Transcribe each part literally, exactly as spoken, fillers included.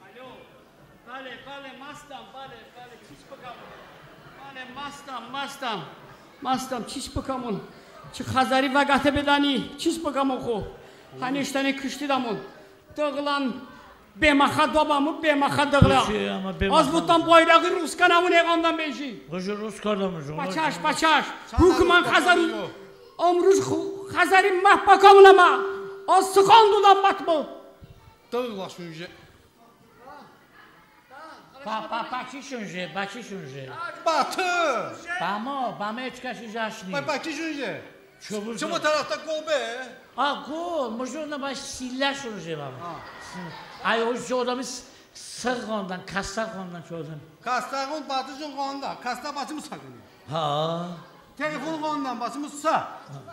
Alo. Bəle, bəle, mastəm, bəle, bəle, çiç bıkəmon? Bəle, mastəm, mastəm. Mastəm, çiç bıkəmon? Çı Xəzəri vəqətə bedəni, çiç bıkəmon xo? Həni ıştəni kıştedəmon. Dığılən beməxə dobəmon, beməxə dığılə. Az bıvotəm, bayraği Ruskə nəvon, eğəndən beji. Bıji, Ruskə dəmon. Bəçəş, bəçəş. Hukmən Xəzəri, ımruj Xəzəri məhv bıkəmon əmə. Az sıxan dodəm bə tobə. Dığılə şunje. Bə, bə, bə ki şunje, bə ki şunje? Bə tı. Bəmə, bəmə heç kəsi jəş ni. Bə, bə ki şunje? Çımı tərəfdə qol be? A, qol, mıjno bə sillə şunje bəmə. Ay, o jə odəmi s-, sığ ğandən, kəstə ğandən çı odəm. Kəstə ğand bə tı jən ğandə, kəstə bə çımı sə ğandə? Ha. Telefon ğandən bə çımı sə.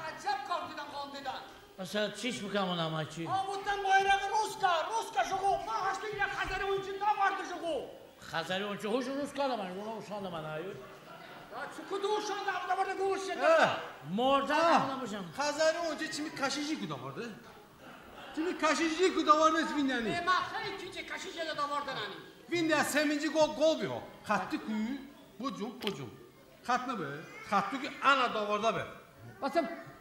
Əcəb kardedən ğandedən. Məsələn, çiş bıkəmon əmə ki? Əmə bıvotəm, bayraği Ruskə, Ruskə jıqo, mə haştı ilə Xəzəri oyunçi dəvardı jıqo. Xəzəri oyunçi, hoş Ruskə dəmə, ona uşan dəmə, nə yo? Ya, çı kudo uşan dəmə, dəvardı qo uşan dəmə. Mordə dəmə, uşan. Xəzəri oyunçi çımi kəşişi kudo vardı? Kaşişi ku dəvardə vindəni. E, mə xəy ki, kaşişi də dəvardə nəni. Vində seminci qol, qol biyo. Xətti ku, bocum, bocum. Xətt nıbe, xətto ki ənə dəvardə be. Bəs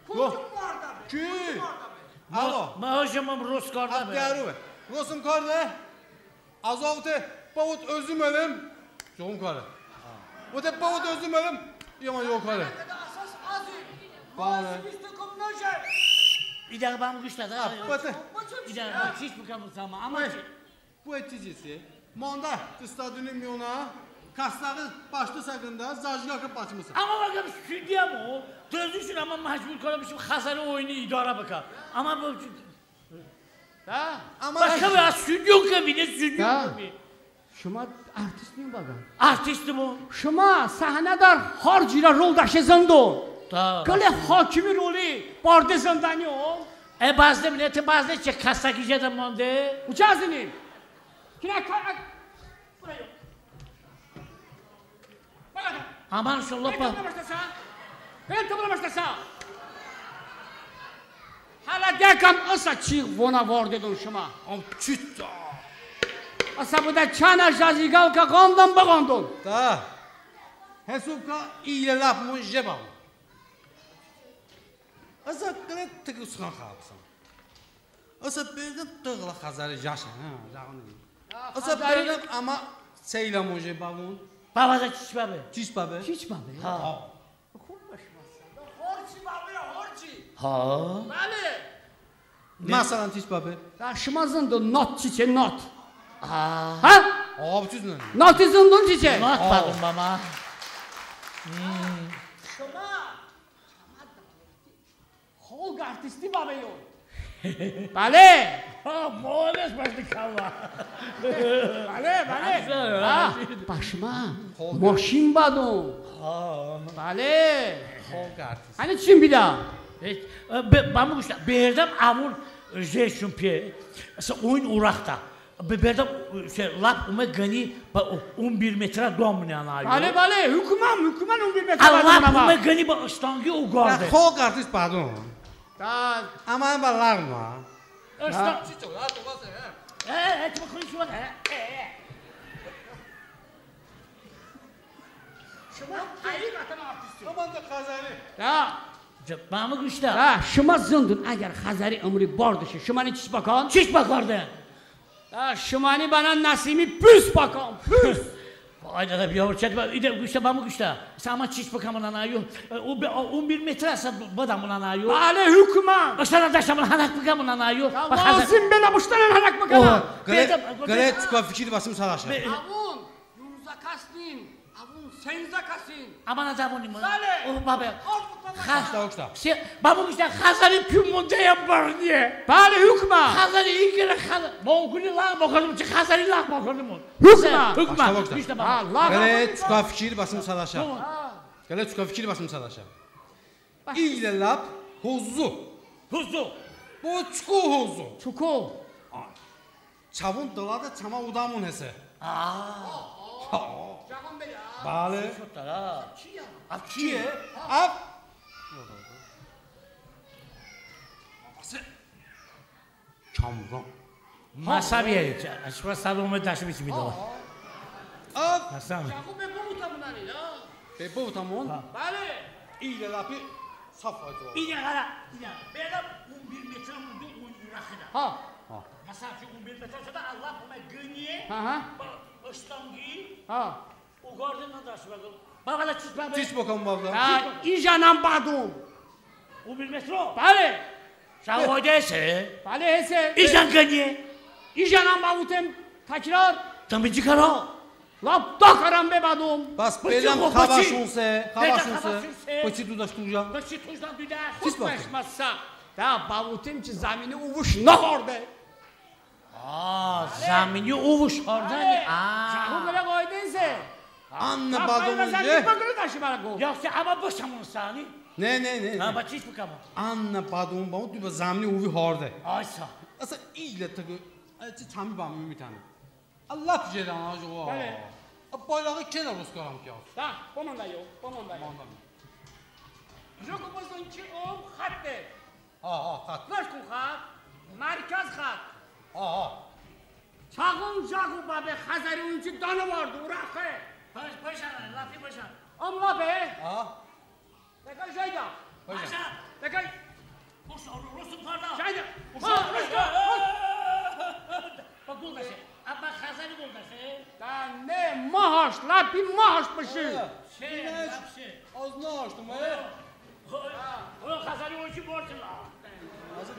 bocum vardə be. Ki? Bocum vardə be. Alo. Mə, mə hocamım rus kardə be. Əfqəru be. Rusım kardə. Az əvte bıvot özüm ölüm, yoğum kare. Vote bıvot özüm ölüm, yama yoğ kare. Əsas azim. Bəle. Masi bisto kom nıje. Bir dəqiqə, bəmı quştə də. Ha, bəte. Bir dəqiqə, bax, hiç bıkəmırsan, amma. Ay, ki, bu etici se. Mandə stadionon miyonə, kəsəği başdı səqındə, zajqə ki, açmısan. Amma bıkəm, studiyam o. Dözüşün, amma məcbur kalmışım xəzəri oyunu idarə bıkəm. Amma bu Hə? Amma bəştə bə, studyo ki bıdə, studyo ki bıdə. Şımə artistın bəqən. Artistım. Şımə səhnədə har cirə rol dəşe zındon. Qılə hakimi roli barde zındəniyon. E, bəzıne, tı bəzıne, çı kəsəki jədə mande. Ucə zınim. Kinə ka-, Aman şollopa. Hələ dəkəm ısə çiğ vonə vardedon şımə. Am çiçə. Isə bıdə çanə jəziqalkə qandəm bıqandon. Da. Hesubkə i ləpmon jebəm. Isə qılə tıkı sıxan xəbsən. Isə berdəm dı qılə xəzəri yaşa, hə, jəğın. Isə berdəm, amma seyləmon jebəm. Bəvədə çiç bəbe? Çiç bəbe? Çiç bəbe? Ha. Horçi bəbe, horçi. Ha. Bəle. Məsələn, çiç bəbe? Ya şımə zındon not çiçe, not. Ha. Ha? Abi, çiç ne? Not zındon çiçe? Not bəbım bəmə. Şımə Xalq artisti bəbeyon. Bəle. Ha, molodets, bəştı kəllə. Bəle, bəle. Bəşmə. Maşin bədon. Ha. Bəle. Xalq artisti. Həni çiçin bıdə? Bəmı quştə, berdəm əvon jeşun pe. Oyun urəxtə. Berdəm, şey, lap ome qıni, bə, on bir metrə doəmon ənə yo. Bəle, bəle, hukmən, hukmən on bir metrə doəmon ənə yo. Lap ome qıni bə ıştənqi oqarde. Xalq artist, pardon. Əmə bə lağmə. Iştən. Çiço, ha, to vəse, hə. E, e, çımı xıli şımə, e, e, e. Şımə həqiqətən artist. Aman da xəzəri. Ya. Bəmı quştə. Hə, şımə zındon, əgər xəzəri ımruj bardışe, şıməni çiç bəkən? Çiç bəkarde. Hə, şıməni bənə Nəsimi pus bəkən, pus. Ay dədə, biyavur çəti, i də quştə, bəmı quştə. Sə əmə çiç bıkəmon ənə yo? On bir metrə sə bıdəmon ənə yo? Bəle, hukmən. Iştən dəşəmon hənək bıkəmon ənə yo? Ya, lazım be, ıştən hənək bıkəmon. Qılə çokə fikir bəsım sərəşə. Əvon yonzə kəsin, əvon senzə kəsin. Əmə nə dəvonimon? Bəle. O, bəbe. Bəmı quştə, xəzəri pumon dəyən bərniye. Bəle, hukmən. Xəzəri i qılə xəzəri. Monqoli lağ bəkardımon, çı xəzəri lağ bəkardımon. Hukmən. Hukmən. Qılə çokə fikir bəsım sərəşə. Qılə çokə fikir bəsım sərəşə. İ ilə ləp hozu. Hozu. Bo çoko hozu? Çoko. Çəvon dılədə çəmə odəmon hese. Bəle. Əv kiye? Əv Kamuran. Masa bir şey. Şıvə səlome dəşe, biçim də. Əv. Masa. Be bıvotəmon? Bəle. İ ilə ləpi saf aydı. İ ilə, hələ, i ilə. Berdəm on bir metrə mındə, on rəxədə. Ha. Məsələn, on bir metrə şedə, əlləf ome qıniye. Iştənqi. Ha. Oqarde, nədəş bəqıl. Bəvədə çiç bəbe? Çiç bıkəm bəvədə. Hə, ijənən bədon. On bir metro? Bəle. Şəvoydə hese? Bəle, hese. İjən qıniye? İjənən bəvotem, təkrar. Tı mıncı kərə? Lap da kərəm be bədon. Bəs berdəm xəbəşon se, xəbəşon se. Bıçi dudəş tujən? Bıçi tujən dudəş? Çiç bəbe? Bəşməsə. Də bəvotem ki, zəmini ovış nıharde. A, zəmini ovış hardəni? Bəle. A. Şəho, belə qaydən se. Annə bədon. Zəmini bıqırı dəşi bərə qo. Yoxsa əmə bışəmon səni? Ne, ne, ne. Hə, bə çiç bıkəmon? Annə bədon bə, tu bə zəmini ovi harde. Aysə. Əsə i ilə tıkı, çəmi bəmi ümutəni. Əlləf jedən, ha, jo. Bəle. Bayrağı kenə rus kərəm ki. Da, bəmanda yo, bəmanda yo. Joko bızın ki, ım xətte. Ha, ha, xətt. Nışkon xətt. Mərkəz xətt. Aha. Çağın jıqo bəbe Xəzəri oyunçu dənə vardı, ora xe. Bəş, bəşən, ləpi bəşən. Im ləpe? Aha. Dəqəy jəydə. Bəşən. Dəqəy. Boş, ro-, rostum kardə. Jəydə. Boş, ha, boş, boş. Bə qoldaşe. Əbə Xəzəri qoldaşe. Dənə mahaş, ləpi mahaş bışi. Şey, şey. Az nahaştım, e? O, o, o Xəzəri oyunçu borcum. Hazır.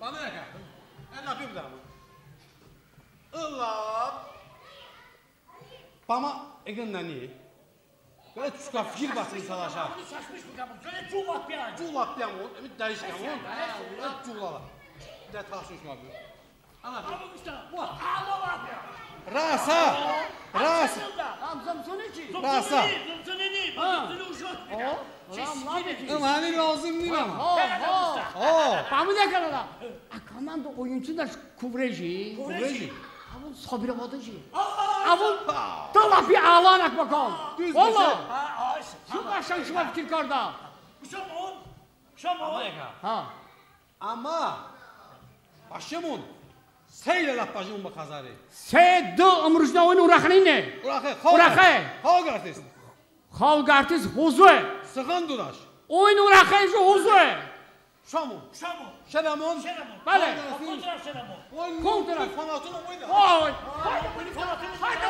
Bənə yakə. Ən ləpi bıdə. Illə. Bəmə eqın nıni. Bıə çokə fikir bıstım sərəşə. Çəşmiş bıkəm, co ləpiyəm. Co ləpiyəm, ım dəyiş kəm. Bıə co ləpiyəm. Bıə təhsil şımə bıə. Ana. Rasa. Rasa. Rasa. Im həni lozım ni bəmə. Bəmə nə kərədə? Ə, komanda oyunçu da Kuvreji. Kuvreji. Əvon Sabirabadi ji. Əvon dı ləpi əlanək bıkən. Düz. Valla. Çok qəşəng şımə fikir kardə. Şamon. Şamon. Ha. Əmma bəşəmon. Seylə ləp bəşəmon bə Xəzəri. Se dı ımrujnə oyun ora xəninə. Ora xe. Ora xe. Xalq artist. Xalq artist hozıe. Sıxan dodaş. Oyun ora xe, hozıe. Şamon. Şamon. Şeramon. Şeramon. Bəle. Kontra Şeramon. Kontra. Fanatın oyna. Oy. Haydi, haydi, haydi.